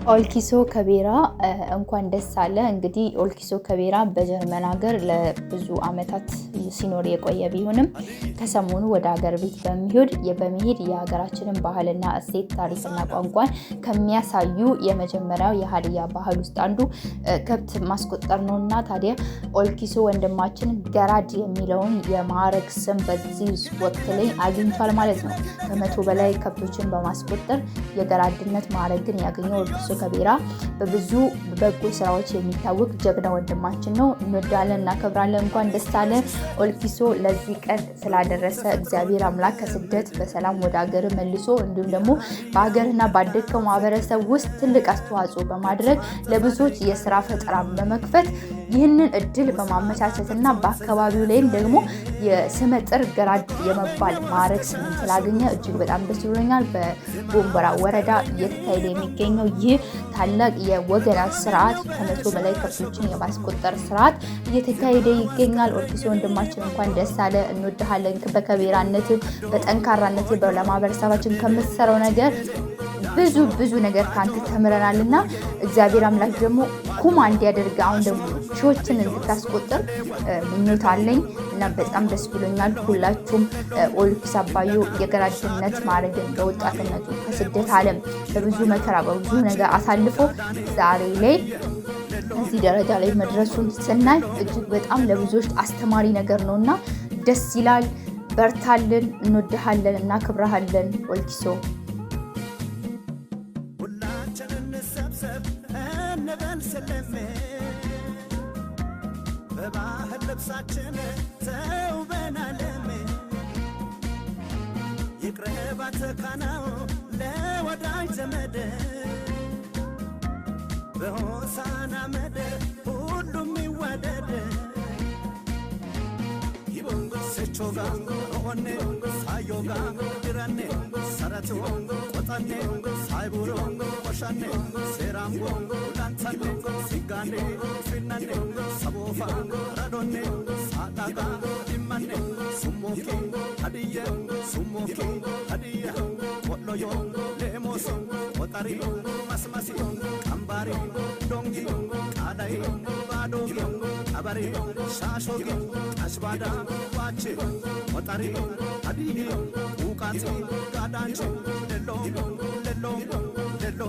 ኦልኪሶ ከቤራ እንኳን ደስ አለ። እንግዲህ ኦልኪሶ ከቤራ በጀርመን ሀገር ለብዙ ዓመታት ሲኖር የቆየ ቢሆንም ከሰሞኑ ወደ ሀገር ቤት በመሄድ የሀገራችንን ባህልና እሴት ታሪክና ቋንቋን ከሚያሳዩ የመጀመሪያው የሀዲያ ባህል ውስጥ አንዱ ከብት ማስቆጠር ነው እና ታዲያ ኦልኪሶ ወንድማችን ገራድ የሚለውን የማዕረግ ስም በዚህ ወቅት ላይ አግኝቷል ማለት ነው። ከ100 በላይ ከብቶችን በማስቆጠር የገራድነት ማዕረግን ያገኘው ኦልኪሶ ከቤራ በብዙ በጎ ስራዎች የሚታወቅ ጀግና ወንድማችን ነው። እንወዳለን፣ እናከብራለን። እንኳን ደስ አለ ኦልኪሶ ለዚህ ቀን ስላደረሰ እግዚአብሔር አምላክ ከስደት በሰላም ወደ ሀገር መልሶ እንዲሁም ደግሞ በሀገርና ባደግከው ማህበረሰብ ውስጥ ትልቅ አስተዋጽኦ በማድረግ ለብዙዎች የስራ ፈጠራ በመክፈት ይህንን እድል በማመቻቸትና በአካባቢው ላይም ደግሞ የስመጥር ገራድ የመባል ማዕረግ ስም ስላገኘ እጅግ በጣም ደስ ብሎኛል። በጎንበራ ወረዳ እየተካሄደ የሚገኘው ይህ ታላቅ የወገራ ስርዓት ከ100 በላይ ከብቶችን የማስቆጠር ስርዓት እየተካሄደ ይገኛል። ኦልኪሶ ወንድማችን እንኳን ደስ አለ፣ እንወድሃለን። በከቤራነት በጠንካራነት ለማህበረሰባችን ከምትሰራው ነገር ብዙ ብዙ ነገር ከአንተ ተምረናል እና እግዚአብሔር አምላክ ደግሞ ኩማ እንዲያደርግ አሁን ደግሞ ሺዎችን እንድታስቆጥር ምኞት አለኝ እና በጣም ደስ ብሎኛል። ሁላችሁም ኦልኪስ አባዮ የገራድነት ማዕረግን በወጣትነቱ ከስደት ዓለም በብዙ መከራ በብዙ ነገር አሳልፎ ዛሬ ላይ እዚህ ደረጃ ላይ መድረሱን ስናይ እጅግ በጣም ለብዙዎች አስተማሪ ነገር ነው እና ደስ ይላል። በርታልን፣ እንወድሃለን፣ እናከብረሃለን ኦልኪሶ። ሁላችን እንሰብሰብ እንበል ስለሜ በባህል ልብሳችን ተውበን ዓለም ይቅረባት ካናው ለወዳጅ ዘመድ በሆሳና ምድር ሁሉም ይዋደድ። ሴቾጋ ሮሆኔ ሳዮጋ ድረኔ ሰረቶ ቆጠኔ ሳይቡሮ ቆሻኔ ሴራምጎ ላንታኔ ሲጋኔ ፊናኔ ሰቦፋ ረዶኔ ሳጣጋ ዲማኔ ሱሞኪ ሀዲየ ሱሞኪ ሀዲየ ቆሎዮ ሌሞሶ ቆጠሪ መስመሲ ቀምባሪ ዶንጊ ቃዳይ ባዶጊ ቀበሬ ሻሾጊ አሽባዳ ዋቼ ቆጠሪ ሀዲዬ ውቃቴ ጋዳንቼ ሌሎ ሌሎ ሌሎ።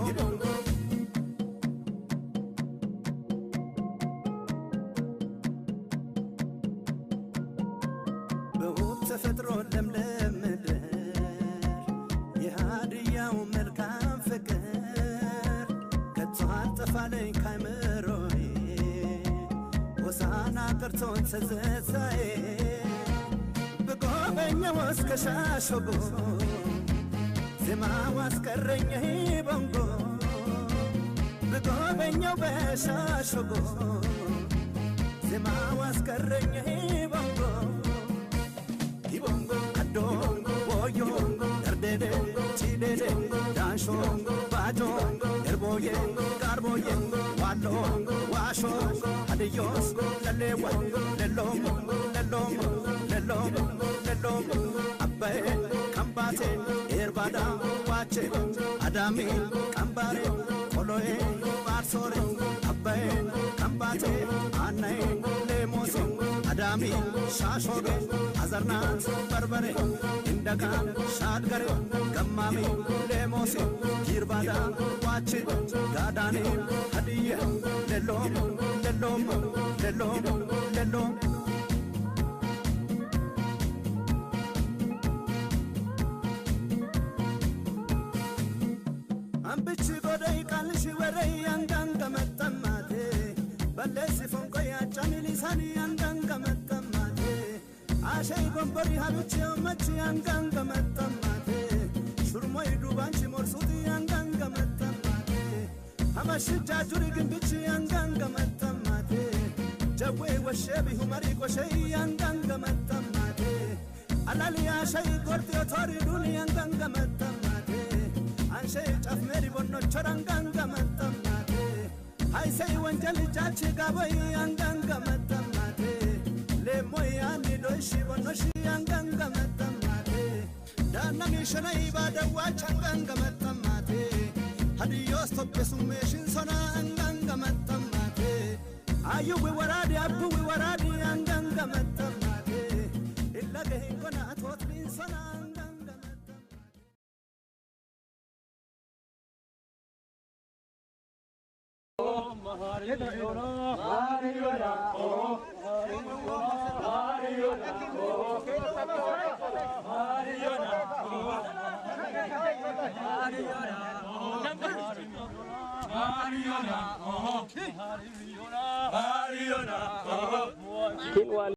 በውብ ተፈጥሮ ለምለም ምድር የሃድያው መልካም ፍቅር ከቶ አልጠፋለኝ ካይምሮዬ ሆሳና ቀርቶን ትዝታዬ ብጎበኘው እስከ ሻሸጎ ዜማው አስቀረኝ ቦንጎ ብጎበኘው በሻሸጎ ዜማው አስቀረኝ ቦንጎ ኢቦንጎ አዶ ቦዮ ደርዴዴ ቺዴዴ ዳንሾ ባጆ ኤርቦዬ ጋርቦዬ ዋሎ ዋሾ ሀዲዮስ ለሌዋ ሌሎም ሌሎም ሌሎም ሌሎም አባዬ ከምባቴ ኤርባዳ ዋቼ አዳሚ ቀምባሬ ቆሎዬ ባርሶሬ አባዬ ከምባቴ አናዬ ሌሞሴ አዳሚ ሻሾጌ አዘርናት በርበሬ እንደጋን ሻድገሬ ገማሜ ሌሞሴ ጊርባዳ ዋቼ ጋዳኔ ሀዲየ ሌሎም ሌሎም ሌሎም ሌሎም። አንብች ጎደይ ቃልሽ ወረይ አንጋንገ መጠማቴ በለሲ ፎንቆይ አጫሚሊሳኒ አንጋንገ መጠማቴ አሸይ ጎንበሪ ሀሉች መች አንጋንገ መጠማቴ ሹርሞይ ዱባንቺ ሞርሱቲ አንጋንገ መጠማቴ ሀመሽጃ ጁሪ ግንብች አንጋንገ መጠማቴ ጀዌ ወሼ ቢሁመሪ ቆሸይ አንጋንገ መጠማቴ አላልያ ሸይ ጎርቴ ቶሪ ዱኒ አንጋንገ መጠማቴ አንሸይ ጨፍሜሪ ቦኖቾር አንጋንገ መጠማቴ አይሰይ ወንጀል ጃች ጋቦይ አንጋንገ መጠማቴ ሌሞይ አንዲ ዶይሺ ቦኖሺ አንጋንገ መጠማቴ ዳናሚሸነይ ባደዋች አንጋንገ መጠማቴ። Hadios toppesumeshin sona anganga mattamate Ayu we waradi abu we waradi anganga mattamate Illage hinkona totlin sona anganga mattamate Mariona.